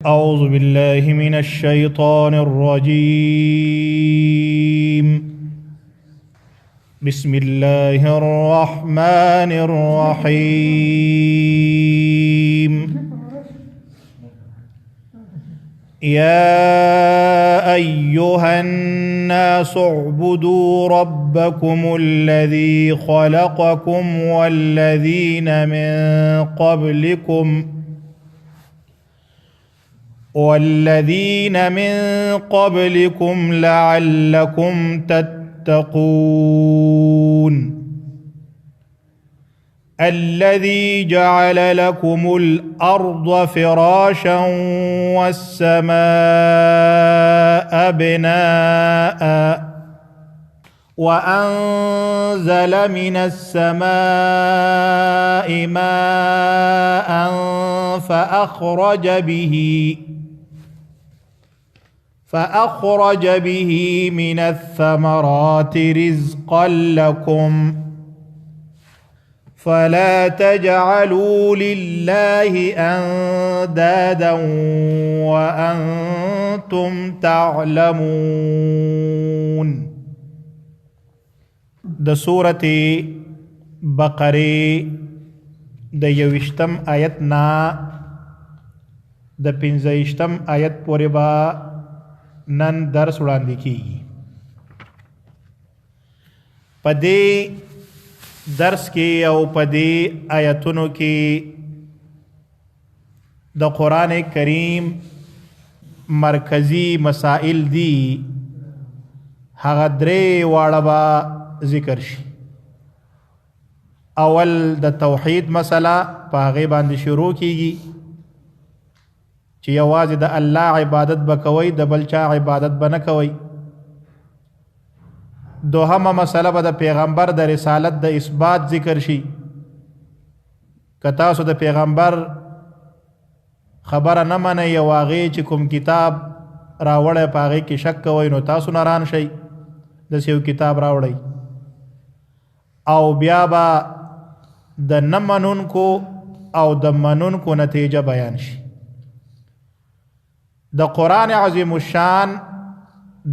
أعوذ بالله من الشيطان الرجيم. بسم الله الرحمن الرحيم. يا أيها الناس اعبدوا ربكم الذي خلقكم والذين من قبلكم لعلكم تتقون. الذي جعل لكم الأرض فراشا والسماء بناء وأنزل من السماء ماء فأخرج به من الثمرات رزقا لكم فلا تجعلوا لله أندادا وأنتم تعلمون. د سورة بقره د 21 آیت نه د 25 آیت پورې به نن درس وړاندې کیږي. په دې درس کې او په دې آیتونو کې د قرآن کریم مرکزی مسائل دي، هغه درې واړه به ذکر شي. اول د توحید مسله په هغې باندې شروع کیږي چې یوازې د الله عبادت به کوئ، د بل چا عبادت به نه کوئ. دوهمه مسله به د پیغمبر د رسالت د اثبات ذکر شي. که تاسو د پیغمبر خبره نه منئ او هغې چې کوم کتاب راوړی په هغې کې شک کوئ، نو تاسو ناران شئ، داسې یو کتاب راوړئ. او بیا به د نه منونکو او د منونکو نتیجه بیان شي. د قرآن عظیم الشان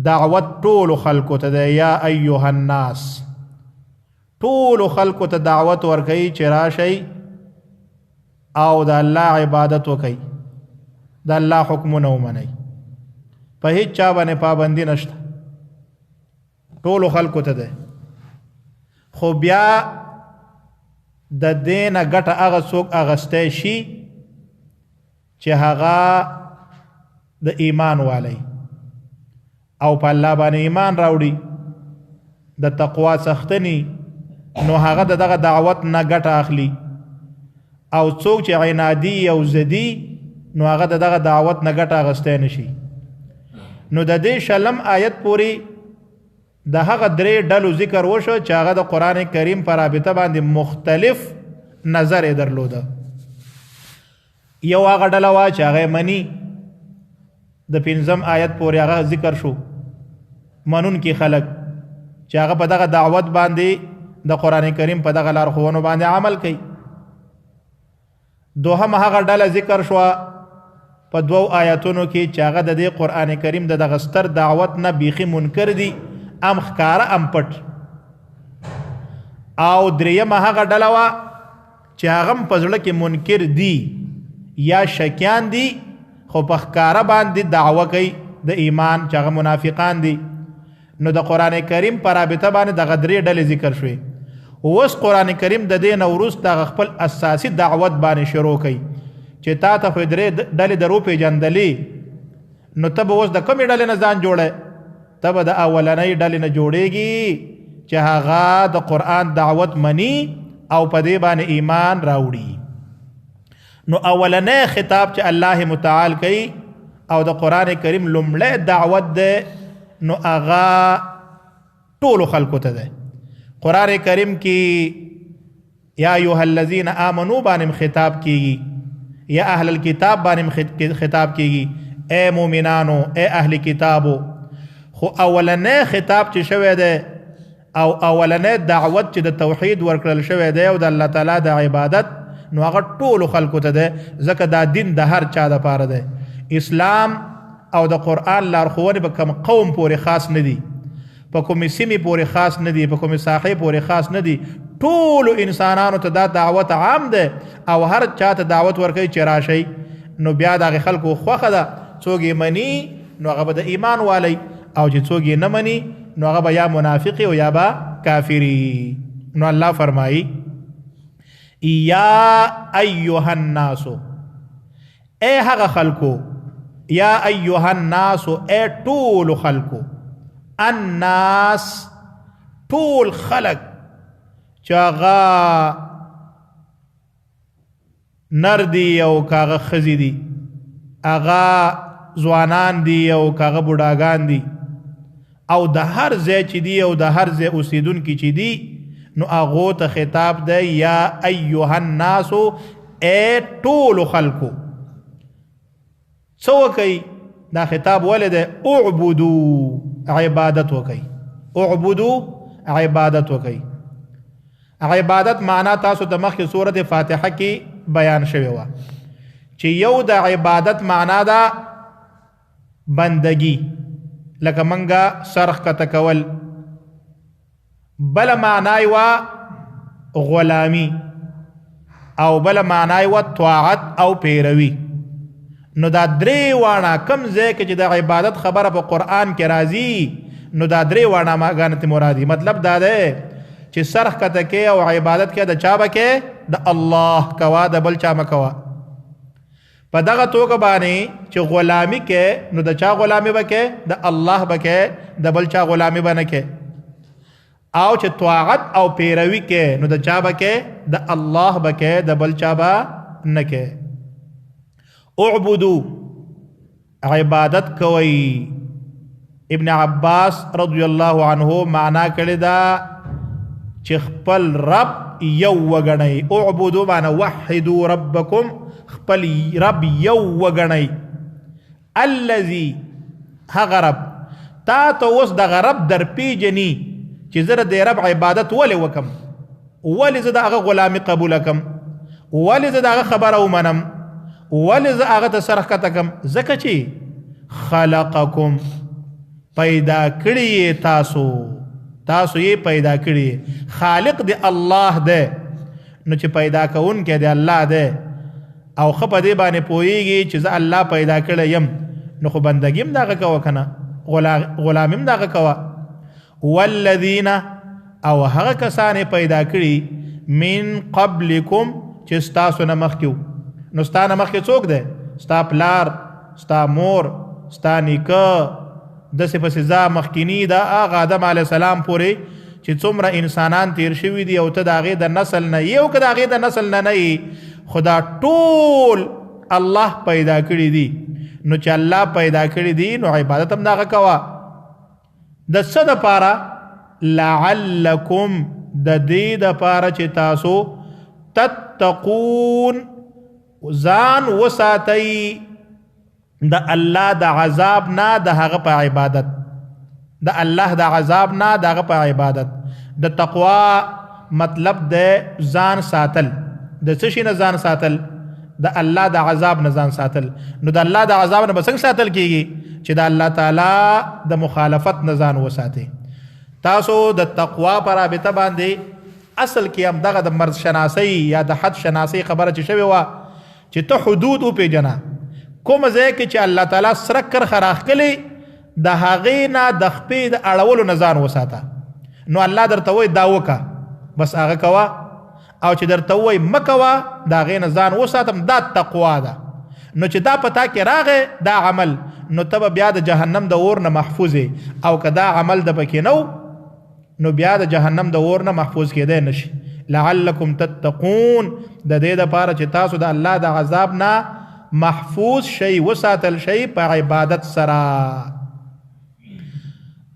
دعوت ټولو خلکو ته دی، یا ایها الناس، ټولو خلکو ته دعوت ورکوي چې راشئ او د الله عبادت وکئ، د الله حکمونه ومنئ، په هیڅ چا باندې پابندي نشته، ټولو خلکو ته دی. خو بیا د دې نه ګټه هغه څوک اخیستی شي چې هغه د ایمان والی او په الله باندې ایمان راوړي، د تقوا څښتني، نو هغه د دغه دعوت نه ګټه اخلي. او څوک چې عنادي او زدي، نو هغه د دغه دعوت نه ګټه اخیستی نشي. نو د دې 20 آیت پورې د هغه درې ډلو ذکر وشو چې هغه د قرآن کریم په رابطه باندې مختلف نظر یې درلوده. یو هغه ډله وه چې هغه یې مني، د 5 آیت پورې هغه ذکر شو، منونکي خلک چې هغه په دغه دعوت باندې د قرآن کریم په دغه لارښوونو باندې عمل کوي. دوهم هغه ډله ذکر شوه په 2 آیتونو کې چې هغه د دې قرآن کریم د دغه ستر دعوت نه بیخي منکر دي، ام ښکاره ام پټ. او درېیمه هغه ډله وه چې هغه هم په زړه کې منکر دي یا شکیان دي، خو په ښکاره باندې دعوه کوي د ایمان، چې هغه منافقان دي. نو د قرآن کریم په رابطه باندې دغه درې ډلې ذکر شوې. اوس قرآن کریم د دې نه وروسته هغه خپل اساسي دعوت باندې شروع کوي چې تا ته خو درې ډلې درو پېژندلې، نو ته به اوس د کومې ډلې نه ځان جوړی؟ ته به د اولنۍ ډلې نه جوړېږي چې هغه د قرآن دعوت مني او په دې باندې ایمان راوړي. نو اولنی خطاب چې الله متعال کوي او د قرآن کریم لومړی دعوت دی، نو هغه ټولو خلکو ته دی. قرآن کریم کې یا ایها الذین آمنو باندې خطاب کیږي، یا اهل الکتاب باندې خطاب کیږي، اے مومنانو، اے اهل کتابو. خو اولنی خطاب چې شوی دی او اولنی دعوت چې د توحید ورکړل شوی دی او د الله تعالی د عبادت، نو هغه ټولو خلکو ته دی، ځکه دا دین د هر چا دپاره دی. اسلام او د قرآن لارښوونې په کوم قوم پورې خاص نه دي، په کومې سیمې پورې خاص نه دي، په کومې ساحې پورې خاص نه دي. ټولو انسانانو ته دا دعوت عام دی او هر چا ته دعوت ورکوي چې راشئ. نو بیا د هغې خلکو خوښه ده، څوک یې مني نو هغه به د ایمان والی، او چې څوک یې نه مني نو هغه به یا منافقي او یا به کافري. نو الله فرمایي یا ایها الناس، اے هغه خلکو، یا ایها الناس، اے ټول خلکو، الناس ټول خلک چې هغه نر دی او کاغه خزی دی، هغه ځوانان دی او کاغه بوډاګان دی، او د هر ځای چې دی او د هر ځای اوسېدونکي چې دی، نو هغو ته خطاب دی یا ایها الناس، ای ټولو خلکو. څه وکئ؟ دا خطاب ولې دی؟ اعبدو، عبادت وکئ. اعبدو، عبادت وکئ. عبادت معنا تاسو ته مخکې سورت فاتحه کې بیان شوی وه چې یو د عبادت معنا ده بندگی، لکه منګه سر ښکته کول. بله معنا یې وه غلامی، او بله معنا یې وه طاعت او پیروي. نو دا درې واړه کم ځای کې چې د عبادت خبره په قرآن کې راځي، نو دا درې واړه ماګانې ته مراد دي. مطلب دا دی چې سر ښکته کې او عبادت کې د چا به کې؟ د الله کوه، د بل چا مه کوه. په دغه توګه باندې چې غلامی کې، نو د چا غلامی به کې؟ د الله به کې، د بل چا غلامی به نه کې. او چې طاعت او پیروي کې، نو د چا به کې؟ د الله به کې، د بل چا به نه کې. اعبدو، عبادت کوئ. ابن عباس رضی الله عنه معنا کړی دا چې خپل رب یو وګڼئ. اعبدو معنا وحدو ربکم، خپل رب یو وګڼئ. الذي، هغه رب تا ته اوس دغه رب در پیژني چې زه د رب عبادت ولې وکم، ولې زه د هغه غلامي قبوله کم، ولې زه د هغه خبره ومنم، ولې زه هغه ته سر ښکته کم؟ ځکه چې خلقکم، پیدا کړی یې تاسو، تاسو یې پیدا کړی. خالق دی الله دی، نو چې پیدا کوونکی دی الله دی، او ښه په دې باندې پوهېږي چې زه الله پیدا کړی یم، نو خو بندګي هم د هغه کوه که نه، غلامي هم د هغه کوه. والذین، او هغه کسان یې پیدا کړي من قبلکم، چې ستاسو نه مخکې وو. نو ستا نه مخکې څوک دی؟ ستا پلار، ستا مور، ستا نیکه، داسې پسې ځه مخکینی د هغه آدم علیه السلام پورې چې څومره انسانان تیر شوي دي، او ته د هغې د نسل نه یې او که د هغې د نسل نه نه یې، خو دا ټول الله پیدا کړي دي. نو چې الله پیدا کړي دي، نو عبادت هم د هغه کوه. د څه دپاره؟ لعلکم، د دې دپاره چې تاسو تتقون، ځان وساتئ د الله د عذاب نه، د هغه په عبادت، د الله د عذاب نه، د هغه په عبادت. د تقوا مطلب د ځان ساتل. د څه شي نه ځان ساتل؟ د الله د عذاب نه ځان ساتل. نو د الله د عذاب نه به څنګه ساتل کیږي؟ چې د الله تعالی د مخالفت نه ځان وساتي. تاسو د تقوا پر رابطه باندې اصل کې هم دغه د مرض شناسي یا د حد شناسي خبره چې شوې وه، چې ته حدود وپېژنه، کوم ځای کې چې الله تعالی سره کرښه راښکلې، د هغې نه د خپې د اړولو نه ځان وساته. نو الله درته وایي دا وکړه، بس هغه کوه، او چې درته وایي مه کوه، د هغې نه ځان وساتم، دا تقوا ده. نو چې دا په تا کې راغی دا عمل، نو ته به بیا د جهنم د اور نه محفوظ یې، او که دا عمل د پکې نه و، نو بیا د جهنم د اور نه محفوظ کېدی نشي. لعلکم تتقون، د دې دپاره چې تاسو د الله د عذاب نه محفوظ شئ، وساتل شئ په عبادت سره.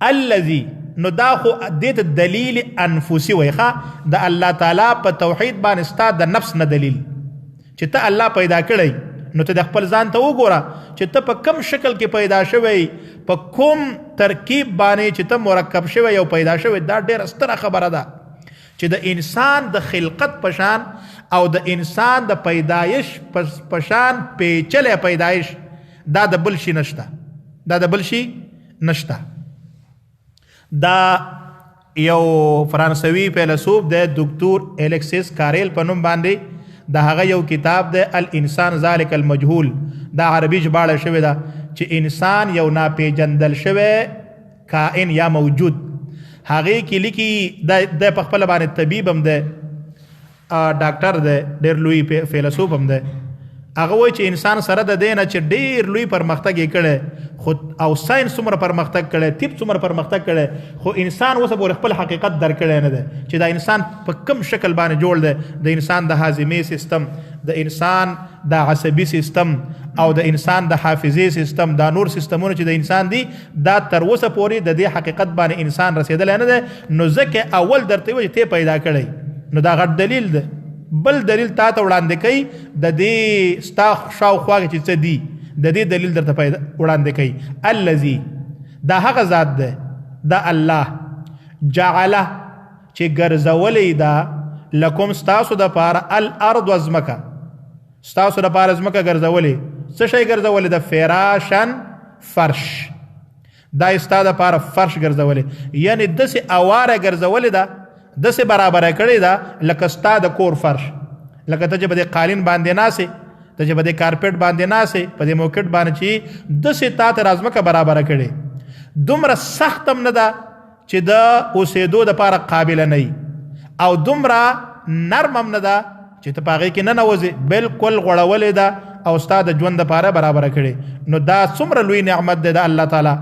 الذي، نو دا خو دې ته دلیل انفسي وایي، ښه، د الله تعالی په توحید باندې ستا د نفس نه دلیل چې ته الله پیدا کړی، نو ته د خپل ځان ته وګوره چې ته په کم شکل کې پیدا شوی، په کوم ترکیب باندې چې ته مرکب شوی او پیدا شوی. دا ډېره ستره خبره ده چې د انسان د خلقت په شان او د انسان د پیدایش په شان پیچلی پیدایش دا د بل شي نشته، دا د بل شي نشته. دا یو فرانسوي فیلسوف دی، دکتور الیکسیس کاریل په نوم باندې، د هغه یو کتاب دی الانسان ذالک المجهول، دا عربي ژباړه شوې ده چې انسان یو ناپېژندل شوی کائن یا موجود. هغې کې لیکي، د په خپله باندې طبیب هم دی، ډاکټر دی، ډېر لوی فیلسوف هم دی. هغه وایي چې انسان سره د دې نه چې ډېر لوی پرمختګ یې کړی خو، او ساینس څومره پرمختګ کړی، طب څومره پرمختګ کړی، خو انسان اوسه پورې خپل حقیقت درکړی نه دی چې دا انسان په کم شکل باندې جوړ دی. د انسان د هاضمې سیستم، د انسان د عصبي سیستم او د انسان د حافظې سیستم، دا نور سیستمونه چې د انسان دي، دا تر اوسه پورې د دې حقیقت باندې انسان رسېدلی نه دی. نو ځکه اول درته وایي چې ته پیدا کړی، نو دا غټ دلیل دی. بل دلیل تا ته وړاندې کوي د دې ستا شاوخوا کې چې څه دي، د دې دلیل درته وړاندې کوي. الذي، دا هغه ذات دی، دا الله جعله چې ګرځولی دا لکم ستاسو دپاره الارض ځمکه، ستاسو دپاره ځمکه ګرځولې. څه شی ګرځولې ده؟ فراشن، فرش. دا یې ستا دپاره فرش ګرځولې، یعنې داسې اواره ګرځولې ده، داسې برابره کړې ده لکه ستا د کور فرش، لکه ته چې په دې قالین باندې ناستې، ته چې په دې کارپټ باندې ناستې، په دې موکټ باندې چې داسې تا ته راځمکه برابره کړې. دومره سخت هم نه ده چې د اوسېدو دپاره قابله نه وي، او دومره نرم هم نه ده چې ته په هغې کې ننوځې، بالکل غوړولې ده او ستا د ژوند دپاره برابره کړې. نو دا څومره لوی نعمت دی د الله تعالی.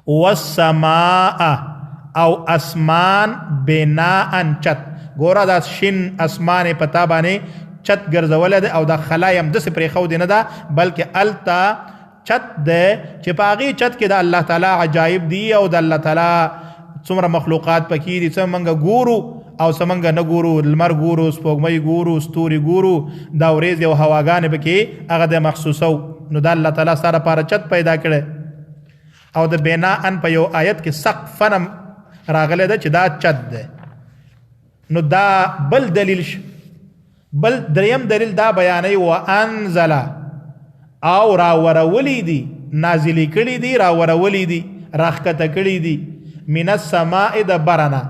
والسماء، او اسمان بناء چت، ګوره دا شین اسمان یې په تا باندې چت ګرځولی دی، او دا خلا یې هم داسې پرېښودې نه ده، بلکې هلته چت دی چې په هغې چت کې د الله تعالی عجایب دي، او د الله تعالی څومره مخلوقات پکې دي، څه موږ ګورو او څه موږ نه ګورو، لمر ګورو، سپوږمۍ ګورو، ستوري ګورو، دا ورېځې او هواګانې پکې هغه دی محسوسو. نو دا الله تعالی ستا لپاره چت پیدا کړی. او د بناء په یو آیت کې سقفا هم راغلی ده چې دا چت دی. نو دا بل دلیل ش، بل دریم دلیل دا بیانوي، وانزل، او راورولي دي، نازلې کړي دي، راورولي دي، راښکته کړي دي، من السماء د برنه.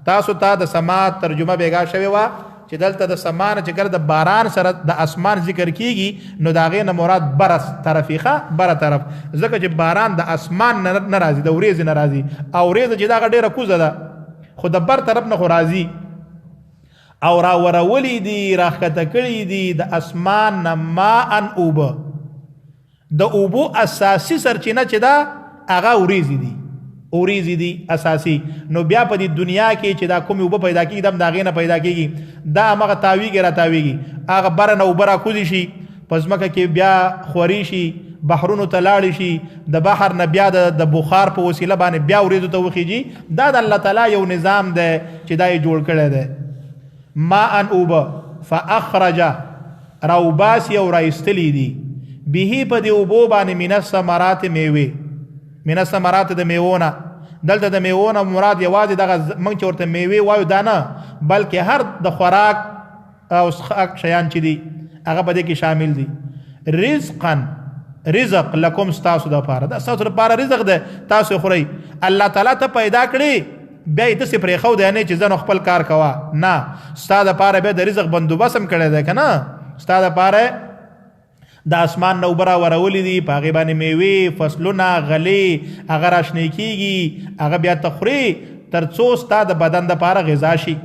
تاسو ته د سما ترجمه بیګا شوې وه چې دلته د سما نه چې کله د باران سره د اسمان ذکر کیږي، نو د هغې نه مراد بره طرف ښه، بره طرف، ځکه چې باران د اسمان نه راځي، د ورېځې نه راځي، او ورېځه چې دغه ډېره کوزه ده، خو د بر طرف نه خو راځي. او راورولي دي، راښکته کړي دي د اسمان نه ماء اوبه. د اوبو اساسي سرچینه چې ده هغه ورېځې دي، اوریزې دي اساسي. نو بیا په دې دنیا کې چې دا کومې اوبه پیدا کېږي، دا هم د هغې نه پیدا کېږي، دا همغه تاویږي را تاویږي، هغه بره نه اوبه راکوزې شي، په ځمکه کې بیا خورې شي، بحرونو ته لاړې شي، د بحر نه بیا د بخار په وسیله باندې بیا ورېځو ته وخیږي. دا د الله تعالی یو نظام دی چې دا یې جوړ کړی دی. ماء اوبه، فاخرج، راوباسي او راایستلي دي، به په دې اوبو باندې من الثمرات میوې، من الثمرات د میوو نه. دلته د میوو نه مراد یوازې دغه موږ چې ورته میوې وایو دا نه، بلکې هر د خوراک او څښاک شیان چې دي هغه په دې کې شامل دي. رزقا، رزق لکم ستاسو دپاره، دا ستاسو دپاره رزق دی، تاسو یې خورئ. الله تعالی ته پیدا کړي، بیا یې داسې پرېښودی نه چې ځه نو خپل کار کوه، نه، ستا دپاره بیا د رزق بندوبست هم کړی دی که نه، ستا دپاره د اسمان نه اوبه راورولې دي، په هغې باندې میوې، فصلونه، غلې هغه راشنې کېږي، هغه بیا ته خورې تر څو ستا د بدن دپاره غذا شي.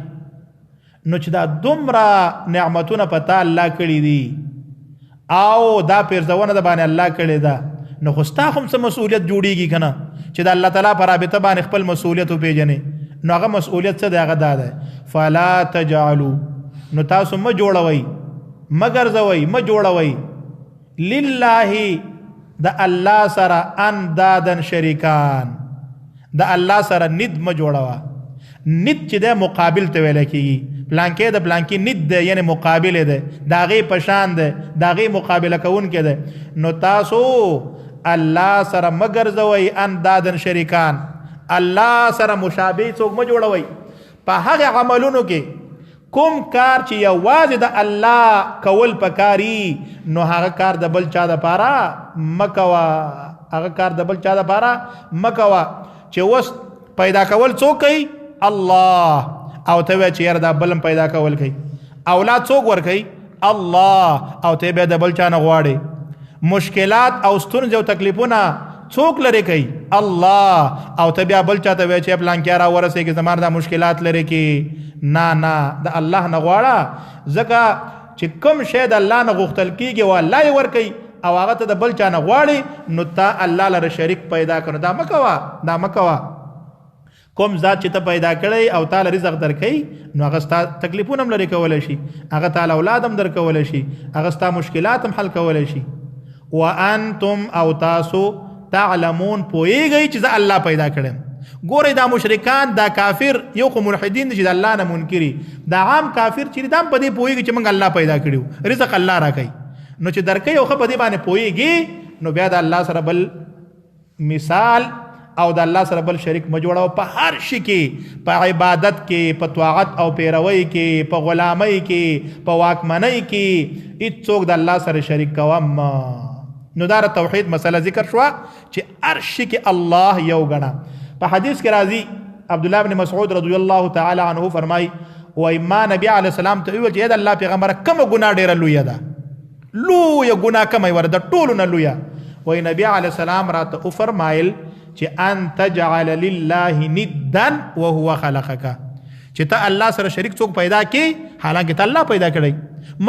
نو چې دا دومره نعمتونه په تا الله کړي دي او دا پیرزونه د باندې الله کړې ده، نو خو ستا هم څه مسؤلیت جوړیږي که نه، چې د الله تعالی په رابطه باندې خپل مسؤلیت وپېژنې. نو هغه مسؤلیت څه دی؟ هغه دا دی، فلا تجعلوا، نو تاسو مه جوړوئ، مه ګرځوئ، مه جوړوئ لله د الله سره اندادن شریکان، د الله سره ند مه جوړوه. ند چې دی مقابل ته ویل کېږي، پلانکی د پلانکی ند دی، یعنی مقابل دی، د هغې په شان دی، د هغې مقابله کوونکی دی. نو تاسو الله سره مه ګرځوئ اندادن شریکان، الله سره مشابه څوک مه جوړوئ په هغه عملونو کې. کوم کار چې یوازې د الله کول پکاري، نو هغه کار د بل چا د پاره مکوا، هغه کار د بل چا د پاره مکوا. چې اوس پیدا کول څوک کوي؟ الله. او ته وایې چې یاره دا بل هم پیدا کول کوي. اولاد څوک ورکوي؟ الله. او ته بیا د بل چا نه غواړې. مشکلات او ستونزې او تکلیفونه څوک لرې کوي؟ الله. او ته بیا بل چاته وایې چې پلانکی را ورسېږي زما دا مشکلات لرې کړي. نه نه، د الله نه غواړه، ځکه چې کوم شی د الله نه غوښتل کېږي او الله یې ورکوي او هغه ته د بل چا نه غواړي، نو تا الله لره شریک پیدا کړو. دا مه کوه، دا مه کوه. کوم ذات چې ته پیدا کړی او تا له رزق درکوي، نو هغه ستا تکلیفونه هم لرې کولی شي، هغه تا له اولاد هم درکولی شي، هغه ستا مشکلات هم حل کولی شي. وانتم او تاسو تعلمون پوهیږئ چې زه الله پیدا کړم. ګورئ دا مشرکان، دا کافر، یو خو ملحدین دي چې د الله نه منکري، دا عام کافر چې دا هم په دې پوهیږي چې موږ الله پیدا کړیو، رزق الله راکوي، نو چې درکوي او ښه په دې باندې پوهیږي، نو بیا د الله سره بل مثال او د الله سره بل شریک مه جوړوه. په هر شي کې، په عبادت کې، په طاعت او پیروۍ کې، په غلامۍ کې، په واکمنۍ کې، هیڅوک د الله سره شریک کوه مه. نو دا د توحید مسله ذکر شوه چې هر شي کې الله یو ګڼه. په حدیث کې راځي، عبد الله بن مسعود رضی الله تعالی عنه فرمای، وای ما نبی علیه السلام ته وویل چې د الله پیغمبر کومه ګناه ډیره لویه ده، لویه ګناه کومه ور د ټولو نه لویه؟ وای نبی علیه السلام راته وفرمایل چې ان تجعل لله ندا وهو خلقک، چې ته الله سره شریک څوک پیدا کې، حالانکه ته الله پیدا کړی،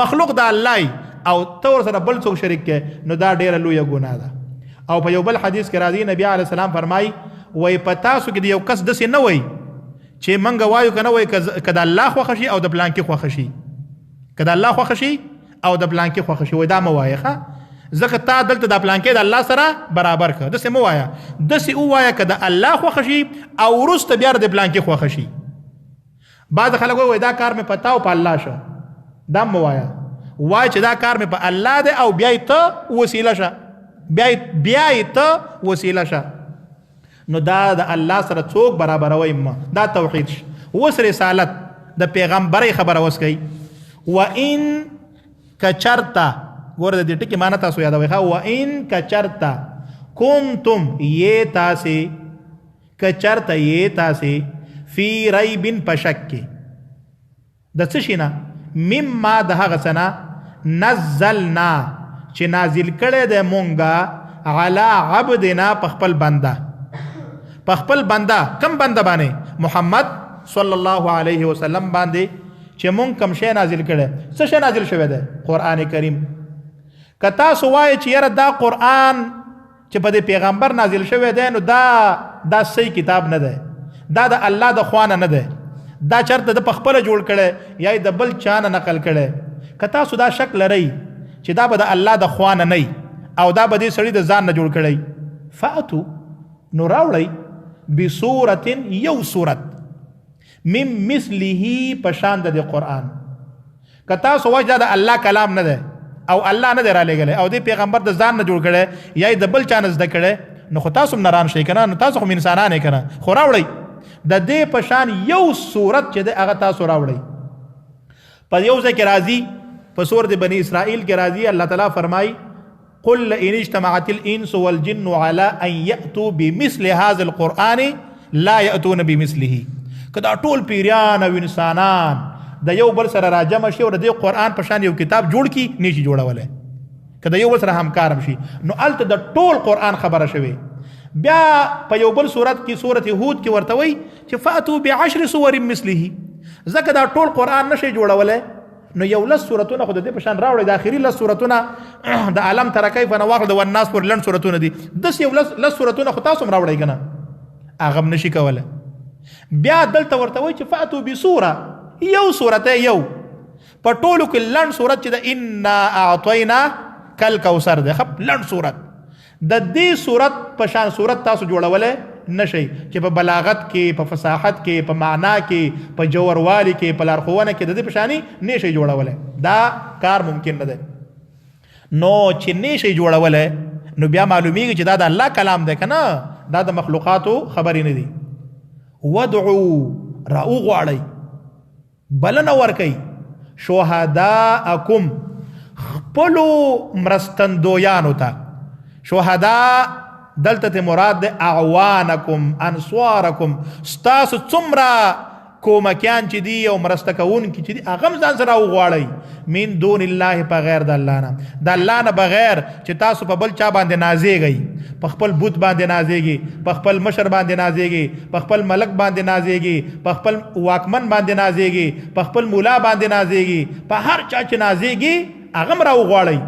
مخلوق د الله او ته ور سره بل څوک شریک کې، نو دا ډیره لویه ګناه ده. او په یو بل حدیث کې راځي، نبی علیه السلام فرمای، وای په تاسو کې د یو کس داسې نه وای چې منګه وایو که نه، وای که د الله خوښه شي او د پلانکي خوښه شي، که د الله خوښه شي او د پلانکي خوښه شي، وای دا مه وایه ښه، ځکه تا دلته د پلانکي د الله سره برابر کړ. داسې مه وایه، داسې ووایه که د الله خوښه شي او وروسته بیا د پلانکي خوښه شي. بعض خلک وایي دا کار مې په تا او په الله شو، دا مه وایه، وایه چې دا کار مې په الله دی او بیا یې ته وسیله شه، بیا یې ته وسیله شه. نو دا د الله سره څوک برابروي مه، دا توحید شي. اوس رسالت د پیغمبرۍ خبره اوس کوي. وان کچرتا، ګوره د دې ټکي معنی تاسو یادوئ ښه. وان کچرتا کنتم یې تاسې، کچرته یې تاسې فی ریب په شک کې د څه شي نه، مما د هغه څه نه، نزلنا چې نازل کړی دی مونږه، علی عبدنا په خپل بنده، په خپل بنده، کم بنده باندې؟ محمد صلی الله علیه وسلم باندې چې مونږ کم شی نازل کړی. څه شی نازل شوی دی؟ قرآن کریم. که تاسو وایئ چې یاره دا قرآن چې په دې پیغمبر نازل شوی دی، نو دا صحیح کتاب نه دی، دا د الله د خوانه نه دی، دا چرته د پخپله جوړ کړی یا د بل چا نه نقل کړی، که تاسو دا شک لرئ چې دا به د الله د خوانه نه او دا به دې سړي د ځان نه جوړ کړی، فاتو نو راوړئ بصورت یو صورت من مثله په شان د قرآن. که تاسو وایئ دا د الله کلام نه دی او الله نه دی رالیږلی او دې پیغمبر د ځان نه جوړ کړی یا یې د بل چا نه زده کړی، نو خو تاسو هم نران شئ که نه، نو تاسو خو هم انسانان یې که نه، خو راوړئ د دې په شان یو صورت چې دی هغه تاسو راوړئ. په یو ځای کې راځي، په سورت بني اسرائیل کې راځي، الله تعالی فرمایي قل لئن اجتمعت الانس والجن على ان ياتوا بمثل هذا القران لا ياتون بمثله. که دا ټول پیریان او انسانان د یو بل سره راجمع شي او د دې قرآن په شان یو کتاب جوړ کړي، نشي جوړولی. که د یو بل سره همکار هم شي، نو هلته د ټول قرآن خبره شوې. بیا په یو بل سورت کې، سورت هود کې ورته وایي چې فاتو بعشر سور مثله، ځکه دا ټول قرآن نشي جوړولی، نو یو لس سورتونه خو د دې په شان راوړئ. د اخري لس سورتونه د عالم تر کیف نه واخله د والناس پورې لنډ سورتونه دي، داسې یو لس سورتونه خو تاسو هم راوړئ که نه، هغه هم نشي کولی. بیا دلته ورته وایي چې فاتو بسوره، یو سورت یو په ټولو کې لنډ سورت چې د انا اعطینا کل کوثر دی، ښه لنډ سورت، د دې سورت په شان سورت تاسو جوړولی نشئ چې په بلاغت کې، په فصاحت کې، په معنا کې، په جوروالي کې، په لارښوونه کې د دې په شانې نشئ جوړولی. دا کار ممکن نه دی. نو چې نشئ جوړولی نو بیا معلومیږي چې دا د الله کلام دی که نه، دا د مخلوقاتو خبرې نه دي. ودعو، راوغواړئ، بلنه ورکئ، شهداءکم خپلو مرستندویانو ته. شهدا دلته ته مراد ده اعوانکم انصارکم، ستاسو څومره کومکیان چې دي او مرسته کوونکي چې دي هغه هم ځان سره وغواړئ، من دون الله په غیر د الله نه، د الله نه بغیر چې تاسو په بل چا باندې نازېږئ، په خپل بت باندې نازېږي، په خپل مشر باندې نازېږي، په خپل ملک باندې نازېږي، په خپل واکمن باندې نازېږي، په خپل مولا باندې نازېږي، په هر چا چې نازېږي هغه هم راوغواړئ.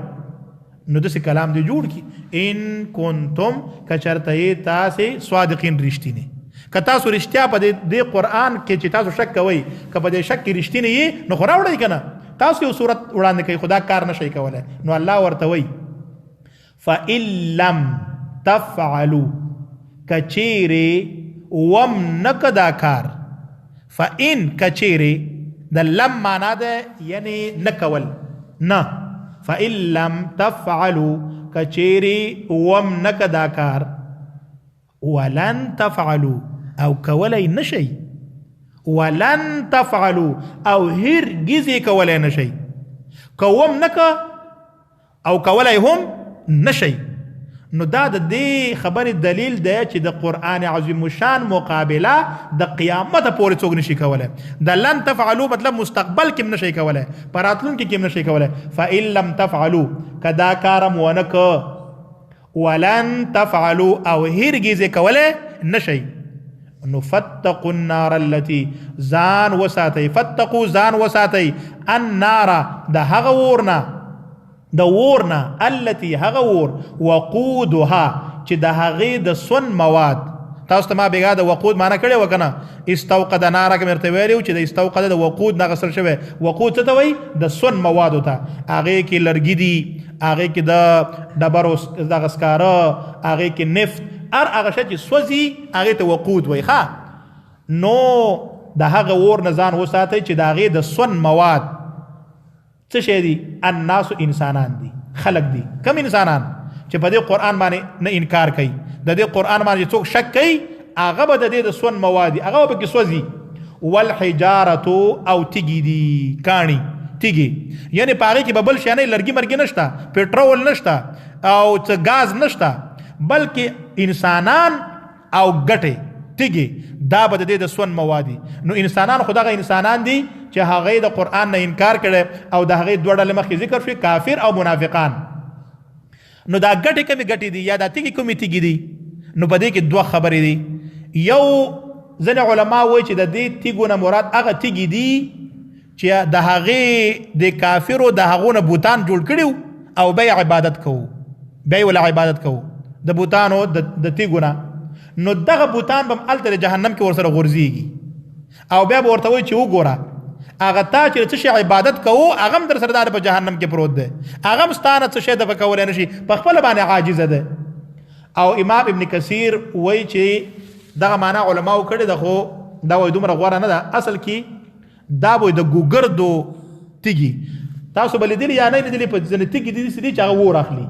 نو داسې کلام دې جوړ کړي، ان کنتم که چېرته یې تاسې صادقین رښتیني، که تاسو رښتیا په دې قرآن کې چې تاسو شک کوئ، که په دې شک کې رښتیني یې نو خو راوړئ که نه، تاسو یو صورت وړاندې کوئ خو دا کار نه شئ کولی. نو الله ورته وایي فإن لم تفعلوا، که چیرې وم نه که دا کار، فإن که چیرې د لم معنا ده یعنی نه کول، نه، فإن لم تفعلوا که چیرې وم نه که دا کار، ولن تفعلوا او کولی نشئ، ولن تفعلوا او هرګز یې کولی نشئ، که وم نه که او کولی هم نشئ. نو دا د دې خبرې دلیل دی چې د قرآن عظیم الشان مقابله د قیامت پورې څوک نشي کولی. د لن تفعلوا مطلب مستقبل کې هم نشي کولی، په راتلونکي کې هم نشي کولی. فإن لم تفعلوا که دا کار هم ونه که، ولن تفعلوا او هرګز یې کولی نشئ، نو فاتقوا النار التي ځان وساتئ، فاتقوا ځان وساتئ، النار د هغه اور نه، د اور نه، التي هغه اور، وقودها چې د هغې د سون مواد. تاسو ته ما بېګا د وقود معنا کړې وه که نه؟ استوقد ناره کې مې درته ویلي وو چې د استوقد د وقود نه اخیستل شوی. وقود څه ته وایي؟ د سون موادو ته. هغې کې لرګي دي، هغې کې د ډبرو دغه سکاره، هغې کې نفت، هر هغه شی چې سوځي هغې ته وقود وایي. ښه، نو د هغه اور نه ځان وساتئ چې د هغې د سون مواد څه شی دي؟ الناس انسانان دي، خلق دي. کم انسانان چې په دې قرآن باندې نه انکار کوي، د دې قرآن باندې څوک شک کوي هغه به د دې د سون مواد دي، هغه به پکې سوځي. والحجارة او تیږې دي، کاڼي تیږې، یعنې په هغې کې به بل شی نه، لرګي مرګي نشته، پټرول نشته او څه ګاز نشته، بلکې انسانان او ګټې تیږې، دا به د دې د سون مواد دي. نو انسانان خو دغه انسانان دي چې هغې د قرآن نه انکار کړی او د هغې دوه ډلې مخکې ذکر شوې، کافر او منافقان. نو دا ګټې کومې ګټې دي یا دا تیږې کومې تیږې دي؟ نو په دې کې دوه خبرې دي. یو ځینې علما وایي چې د دې تیږو نه مراد هغه تیږې دي چې د هغې د کافرو د هغو نه بوتان جوړ کړي وو او بیا یې عبادت کوو، بیا یې ولا عبادت کوو د بوتانو د تیږو نه. نو دغه بوتان به هم هلته د جهنم کې ورسره غورځېږي او بیا به ورته وایي چې وګوره هغه تا چې څه شي عبادت کوو هغه هم در سره دا په جهنم کې پروت دی، هغه هم ستا نه څه شی دفع کولی نه شي، په خپله باندې عاجزه دی. او امام ابن کثیر وایي چې دغه معنا علماو کړې ده، خو دا وایي دومره غوره نه ده. اصل کې دا وایي د ګوګردو تیږي، تاسو به لیدلي یا نه لیدلي، په ځینې تیږي دي داسې دي چې هغه اور اخلي،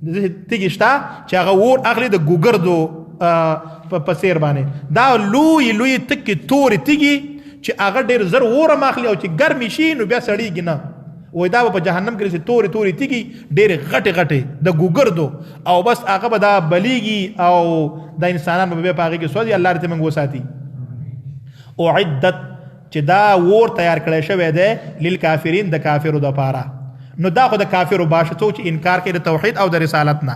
داسې تیږي شته چې هغه اور اخلي د ګوګردو په څېر باندې. دا لوی لوی تکې تورې تیږي چې هغه ډېر زر اور هم اخلي او چې ګرمې شي نو بیا سړېږي نه. وایي دا به په جهنم کې داسې تورې تورې تیږي ډېرې غټې غټې د ګوګردو، او بس هغه به دا بلېږي او دا انسانان به بیا په هغې کې سوځي. الله دې موږ وساتي. اعدت چې دا ور تیار کړی شوی دی للکافرین د کافرو دپاره. نو دا خو د کافرو باشه څوک چې انکار کوي د توحید او د رسالت نه،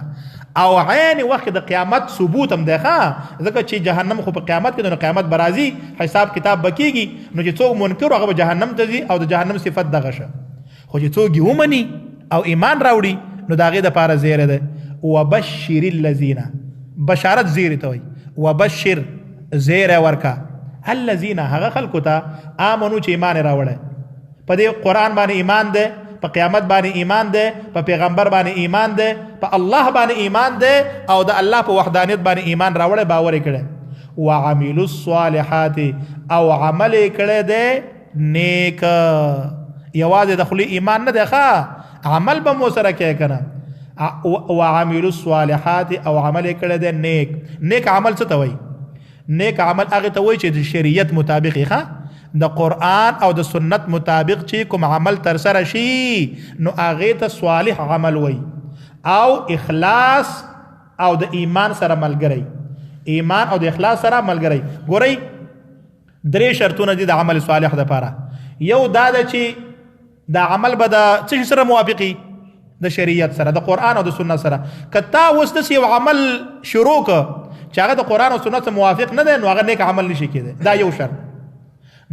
او عین وخت د قیامت ثبوت هم دی. ښه، ځکه چې جهنم خو په قیامت کې دی، نو قیامت به راځي، حساب کتاب به کېږي. نو چې څوک منکر هغه به جهنم ته ځي او د جهنم صفت دغه شه. خو چې څوک یې ومني او ایمان راوړي نو د هغې دپاره زیری دی. وبشر الذین، بشارت زیری ته وایي، وبشر زیری ورکه الذین هغه خلکو ته آمنو چې ایمان یې راوړی، په دې قرآن باندې ایمان دی، په قیامت باندې ایمان دی، په پیغمبر باندې ایمان دی، په الله باندې ایمان دی، او د الله په وحدانیت باندې ایمان راوړی، باور یې کړی. وعملوا الصالحات او عمل یې کړی دی نیک، یوازې د خولې ایمان نه دی، ښه عمل به مو سره کوې که نه. وعملوا الصالحات او عمل یې کړی دی نیک. نیک عمل څه ته وایي؟ نیک عمل هغې ته وایي چې د شریعت مطابق یې، ښه د قرآن او د سنت مطابق چې کوم عمل تر سره شي نو هغه ته صالح عمل وای، او اخلاص او د ایمان سره ملګری، ایمان او د اخلاص سره ملګری. ګورئ درې شرطونه دي د عمل صالح لپاره. یو دا ده چې دا عمل به د څه شي سره موافقي؟ د شریعت سره، د قرآن او د سنت سره. که تا اوس داسې یو عمل شروع که چې هغه د قرآن او سنت سره موافق نه دی، نو هغه نیک عمل نشي کېدی. دا یو شرط.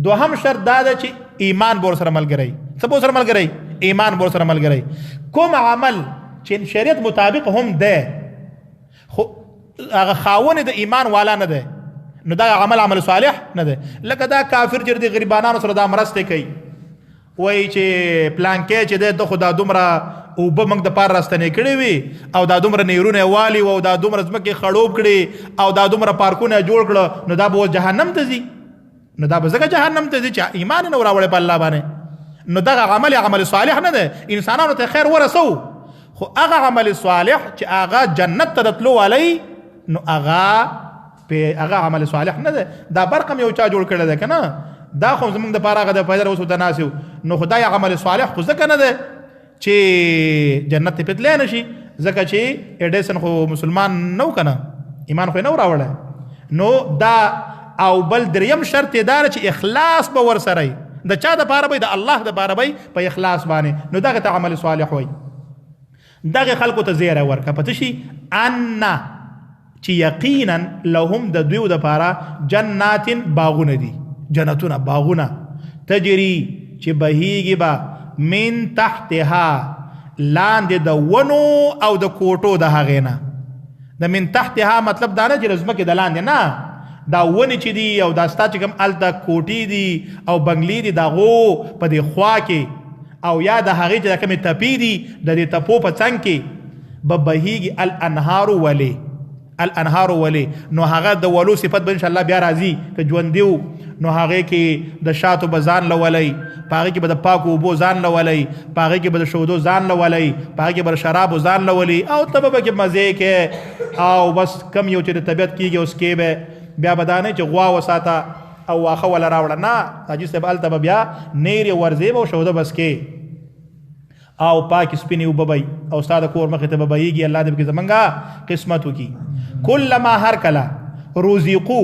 دوهم شرط دا ده چې ایمان به ورسره ملګری. څه به ورسره ملګری؟ ایمان به ورسره ملګری. کوم عمل چې شریعت مطابق هم دی خو هغه خاوند د ایمان والا نه دی، نو دا عمل عمل صالح نه دی. لکه دا کافر چې د غریبانو سره دا مرسته کوي، وایي چې پلانکی چې دی د خو دا دومره اوبه موږ د پاره راستنې کړې وي، او دا دومره نیرونه والي او دا دومره ځمکې خړوب کړې او دا دومره پارکونه جوړ کړه، نو دا به اوس جهنم ته ځي. نو دا به ځکه جهنم ته ځي چې ایمان نه راوړی په الله باندې. نو دغه عمل عمل صالح نه دی. انسانانو ته خیر ورسو، خو هغه عمل صالح چې هغه جنت ته د تلو والی، نو هغه په هغه عمل صالح نه ده. دا برق هم یو چا جوړ کړی دی که نه، دا خو زمونږ دپاره هغه د پیدا اوس ورته ناست یو. نو خدای عمل صالح خو ځکه نه دی چې جنت ته پرې تللی نه شي، ځکه چې ایډیسن خو مسلمان نه و که نه، ایمان خو یې نه و راوړی. نو دا او بل دریم شرط یې دا چې اخلاص به ورسره وي. د چا دپاره به؟ د الله دپاره به په اخلاص باندې. نو دغه ته عمل صالح وایي. دغه خلکو ته زیری ورکړه په څه شي؟ ان چې یقینا لهم د دوی دپاره جنات باغونه دي، جنتونه باغونه، تجری چې بهیږي به من تحتها لاندې د ونو او د کوټو د هغې نه. د من تحتها مطلب دا نه چې د ځمکې د لاندې نه، دا ونې چې دي او دا ستا چې کوم هلته کوټې دي او بنګلې دي د هغو په دې خوا کې، او یا د هغې چې د کومې تپې دي د دې تپو په څنګ کې به بهیږي الانهار ولې، الانهار ولې. نو هغه د ولو صفت به انشاءالله بیا راځي که ژوندي وو. نو هغې کې د شاتو به ځان لولئ، په هغې کې به د پاکو اوبو ځان لولئ، په هغې کې به د شودو ځان لولئ، په هغې کې به د شرابو ځان لولي، او ته به پکې مزې کې، او بس کم یو چې د طبیعت کېږي اوس کې به بیا به دا نه چې غوا وساته او واښه وله راوړه، نه حاجي صاحب هلته به بیا نیرې ورځې به او شوده بس کې او پاکې سپینې اوبه به او ستا د کور مخې ته به بهیږي. الله دې پکې زمونږه قسمت وکړي. کلما هر کله رزقو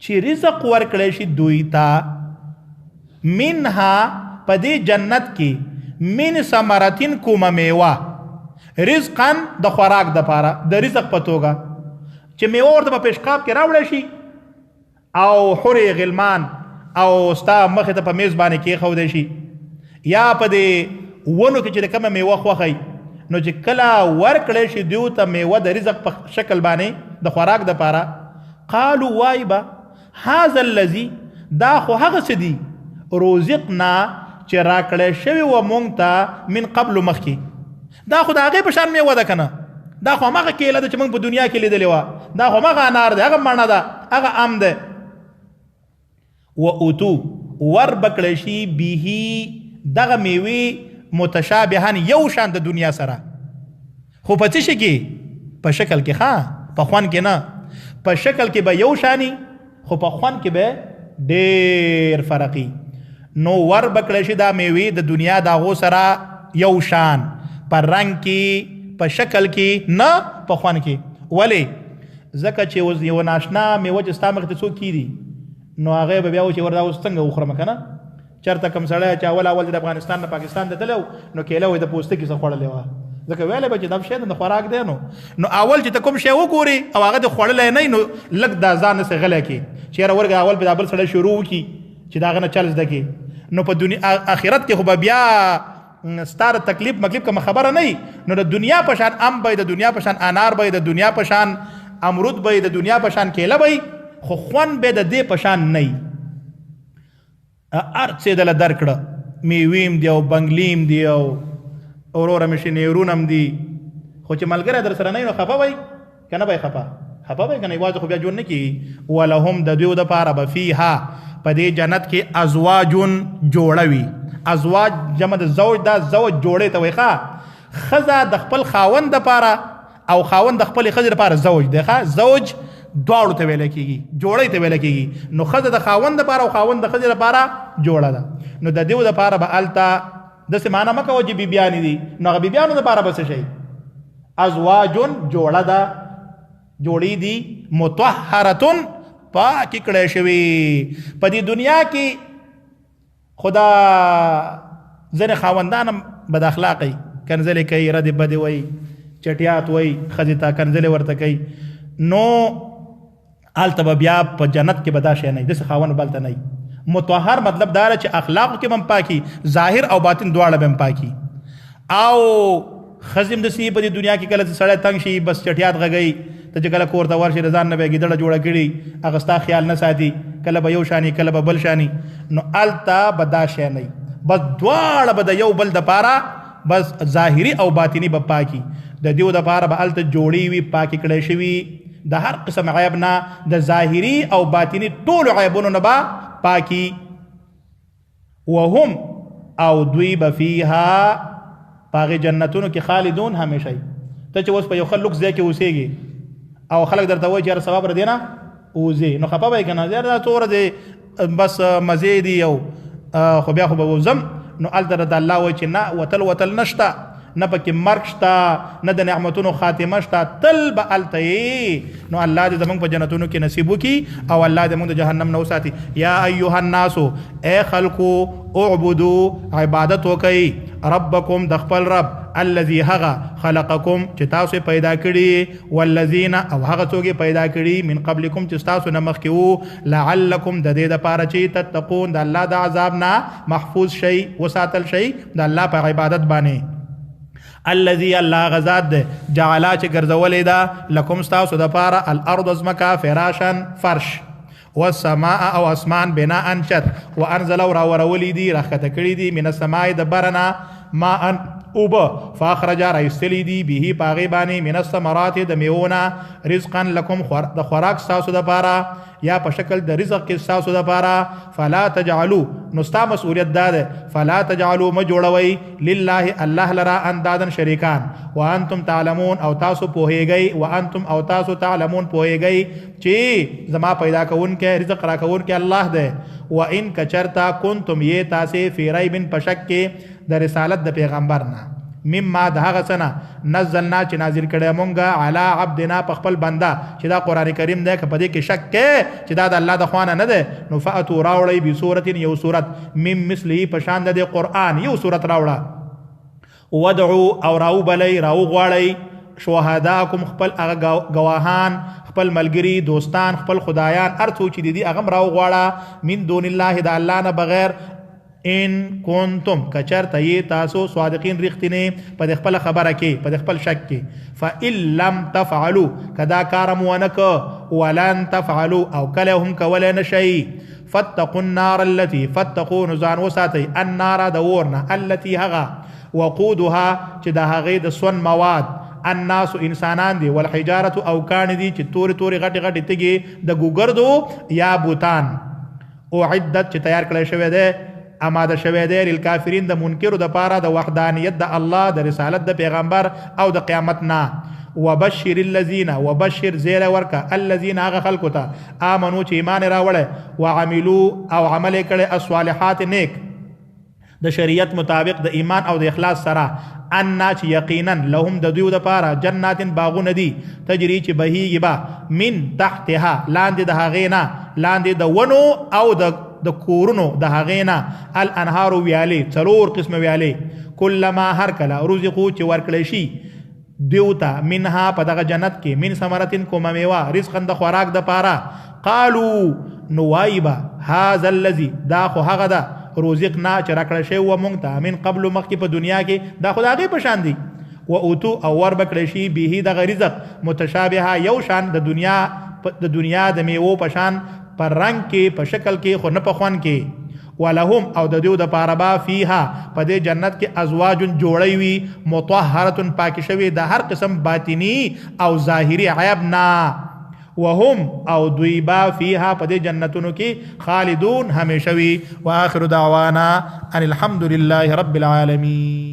چې رزق ورکړی شي دوی ته منها په دې جنت کې من ثمرتین کومه میوه، رزقا د خوراک دپاره، د رزق په توګه چې میوه ورته په پیشقاب کې راوړی شي او حورې غلمان او ستا مخې ته په میز باندې کېښودی شي، یا په دې ونو کې چې د کومه میوه خوښوي، نو چې کله ورکړی شي دیو ته میوه د رزق په شکل باندې د خوراک دپاره، قالو وای به هذا الذي دا خو هغه څه دي رزقنا چې راکړی شوی و مونږ ته من قبل مخکې. دا خو د هغې په شان میوه ده که نه، دا خو هماغه کیله ده چې موږ په دنیا کې لیدلې وه، دا خو هماغه انار دی، هغه مڼه ده، هغه ام دی. و اوتو ور بکړی شي به دغه میوې متشابها یو شان د دنیا سره، خو په څه شي کې؟ په شکل کې، ښه په خوند کې نه، په شکل کې به یو شانی خو په خوند کې به ډېر فرقي. نو ور بکړی شي دا میوې د دنیا د هغو سره یو شان، په رنګ کې، په شکل کې نه، په خوند کې. ولې؟ ځکه چې اوس یو ناشنا میوه چې ستا مخې ته څوک کیدي، نو هغه به بیا و چې وردا اوس څنګه وخورم که نه. چېرته کوم سړی چې اول اول د افغانستان نه پاکستان ته تللی نو کیله وایي د پوستکي څخه خوړلې وه، ځکه ویلی به چې دا شی د خوراک دی. نو اول چې ته کوم شی وګورې او هغه دې خوړلی نه نو لږ دا ځان داسې غلی کړې چې یاره ورګه اول به دا بل سړی شروع وکړي چې د هغه نه چل زده کړي. نو په دنیا آخرت کې خو به بیا ستا د تکلیف مکلیف کومه خبره نه وي. نو د دنیا په شان ام به، د دنیا په شان انار به، د دنیا په شان امرود به، د دنیا په شان کیله به، خو خوند به د دې په شان نه وي. هر څه یې دله درکړه، میوې هم دي او بنګلې هم دي او وروره مې شي نیرونه هم دي، خو چې ملګری در سره نه وي نو خفه به که نه به خفه؟ خفه به که نه، یوازې خو بیا ژوند نه کېږي. ولهم د دوی دپاره به فیها په دې جنت کې ازواجون جوړه وي. ازواج جمع د زوج ده، زوج جوړې ته وایي. ښه ښځه د خپل خاوند دپاره او خاوند د خپلې ښځې دپاره زوج دی. ښه زوج دواړو ته ویل کیږي، جوړې ته ویل کیږي. نو ښځه د خاوند لپاره او خاوند د ښځې لپاره جوړه ده. نو د دیو لپاره به الته داسې معنا مه کوه چې بیبیانې دي، نو هغه بیبیانو لپاره به څه شي؟ ازواج جوړه ده، جوړې دي، مطهرتون پاکې کړی شوي. په دې دنیا کې خدا ځینې خاوندان هم بد اخلاقه وي، کنځلې کوي، ردې بدې وایي، چټیات وایي، ښځې ته کنځلې ورته کوي. نو هلته به بیا په جنت کې به دا شی نه وي، داسې خاوند به هلته نه وي. مطهر مطلب دا دی چې اخلاقو کې به هم پاکي، ظاهر او باطن دواړه به هم پاکي. او ښځې هم داسې په دې دنیا کې کله چې سړی تنګ شي بس چټیات غږوي، ته چې کله کور ته ورشې د ځان نه به یې ګیدړه جوړه کړي، هغه ستا خیال نه ساتي، کله به یو شاني کله به بل شاني. نو هلته به دا شی نه وي، بس دواړه به د یو بل دپاره بس ظاهري او باطني به پاکي. د دیو دپاره به هلته جوړې وي، پاکې کړی شوي د هر قسم عیب نه، د ظاهري او باطني ټولو عیبونو نه به پاکي. وهم او دوی به فیها په هغې جنتونو کې خالدون همیشه وي. ته چې اوس په یو ښه لوکس ځای کې اوسېږې او خلک درته وایي چې یاره سبا به دې نه وځې، نو خفه به یې که نه؟ یاره دا څو ورځې بس مزې دي او خو بیا خو به وځم. نو هلته درته الله وایي چې نه، وتل وتل نشته، نه پکې مرګ شته، نه د نعمتونو خاتمه شته، تل به هلته یې. نو الله دې زموږ په جنتونو کې نصیب وکړي او الله دې موږ د جهنم نه وساتي. یا ایها الناس، ای خلکو، اعبدو عبادت وکئ ربکم د خپل رب، الذي هغه خلقکم چې تاسو پیدا کړي، والذین او هغه څوک پیدا کړي، من قبلکم چې تاسو نه مخکې وو، لعلکم د دې لپاره چې تتقون د الله د عذاب نه محفوظ شئ، وساتل شئ د الله په عبادت باندې. الذي الله غزاد ده جعلا چې ګرځولې ده لکم ستاسو د پاره الارض ځمکه فراشا فرش، والسماء او اسمان بناء چت، وانزل او راورولې دي راښکته کړي دي من السماء د برنا ماء اوبه، فاخرج راایستلې دي به په هغې باندې من الثمرات د میوو نه رزقا لکم د خوراک ستاسو دپاره، یا په شکل د رزق کې ستاسو دپاره. فلا تجعلو، نو ستا مسؤلیت دا ده، فلا تجعلو مه جوړوئ لله الله لرا اندادا شریکان، وانتم تعلمون او تاسو پوهیږئ، وانتم او تاسو تعلمون پوهیږئ چې زما پیدا کوونکی رزق راکوونکی الله دی. وان کچرتا کنتم یې تاسې فی ریب په شک کې د رسالت د پیغمبر نه، مما د هغه څه نه نزلنا چې نازل کړی مونږه علی عبدنا په خپل بنده، چې دا قرآن کریم دی، که په دې کې شک کې چې دا د الله د خوا نه نه دی، نو فأتو راوړئ بسورة یو سورت من مثله په شان د دې قرآن یو سورت راوړه، ودعو او راوبلئ راوغواړئ شهداکم خپل هغه ګواهان، خپل ملګري، دوستان، خپل خدایان، هر څوک چې دي هغه هم راوغواړه، من دون الله د الله نه بغیر، ان کنتم کچرته یې تاسو صادقین رښتیني په دې خپله خبره کې، په دې خپل شک کې. فإن لم تفعلوا که دا کار مو ونه که، ولن تفعلوا او کله هم کولی نه شئ، فاتقوا النار التي فاتقوا نو ځان وساتئ النار د اور نه، التي هغه وقودها چې د هغې د سون مواد الناس انسانان دي، والحجارة او کاڼي دي چې تورې تورې غټې غټې تږې د ګوګردو یا بوتان، اعدت چې تیار کړی شوی دی، اماده شوی دی للکافرین د منکرو د پاره د وحدانیت د الله، د رسالت د پیغمبر او د قیامت نه. وبشر الذین وبشر زیری ورکه الذین هغه خلکو ته آمنو چې ایمان یې راوړی، وعملو او عمل یې کړی الصالحات نیک د شریعت مطابق د ایمان او د اخلاص سره، ان چې یقینا لهم د دوی دپاره جنات باغونه دي، تجری چې بهیږي به من تحتها لاندې د هغې نه، لاندې د ونو او د کورونو د هغې نه، الانهار ویالې، څلور قسمه ویالې، کلما هر کله رزقو چې ورکړی شي دیو ته منها په دغه جنت کې من ثمرتن کومه میوه رزقا د خوراک دپاره، قالو نو وایي به هذا الذي دا خو هغه ده رزقنا چې راکړی شوی وه مونږ ته من قبل مخکې په دنیا کې، دا خو د هغې په شان دی، و اوتو او ور به کړی شي به دغه رزق متشابهه یو شان د دنیا د میوو په شان په رنګ کې په شکل کې خو نه په خوند کې. ولهم او د دیو دپاره به فیها په دې جنت کې ازواج جوړی وي مطهرة پاکې شوې د هر قسم باطني او ظاهري عیب نه، وهم او دوی به فیها په دې جنتونو کې خالدون همیشه وي. واخر دعوانا ان الحمد لله رب العالمین.